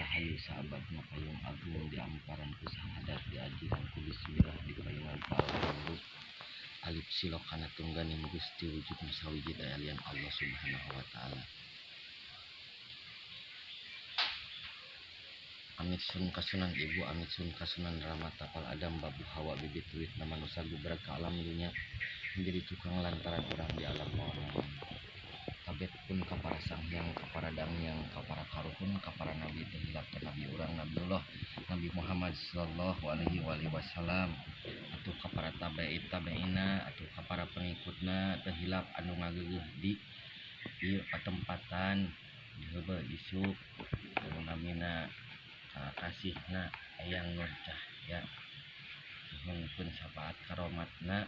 Rahayu saabadna payung agung diamparan ku sahadat diajiran ku bismillah dipayungan ku Allah alif sila kana tungganing Gusti wujud nu sawiji daya lian Allah Subhanahu wa taala. Amit sun kasunan ibu, amit sun kasunan rama tapal Adam babu Hawa bibit wiwit na manusia gubrag ka alam dunya menjadi tukang lantaran urang di alam maonang. Kabet pun ka para sanghyang, ka para dangyang, ka para karuhun, ka para nabi teu hilap ka nabi urang Nabiullah Nabi Muhammad sallallahu alaihi wa alihi wasallam atuh ka para tabi'in tabi'ina atuh ka para pengikutna teu hilap anu ngageugeuh di ieu patempatan di heubeul isuk anu namina kasihna Eyang Nur Cahya nuhunkeun syafaat karomatna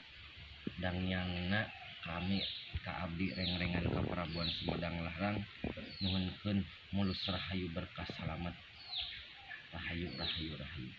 dangyangna kami ka abdi rengrengan ka Prabuan Sumedang Larang nuhunkeun mulus rahayu berkah salamet rahayu rahayu rahayu.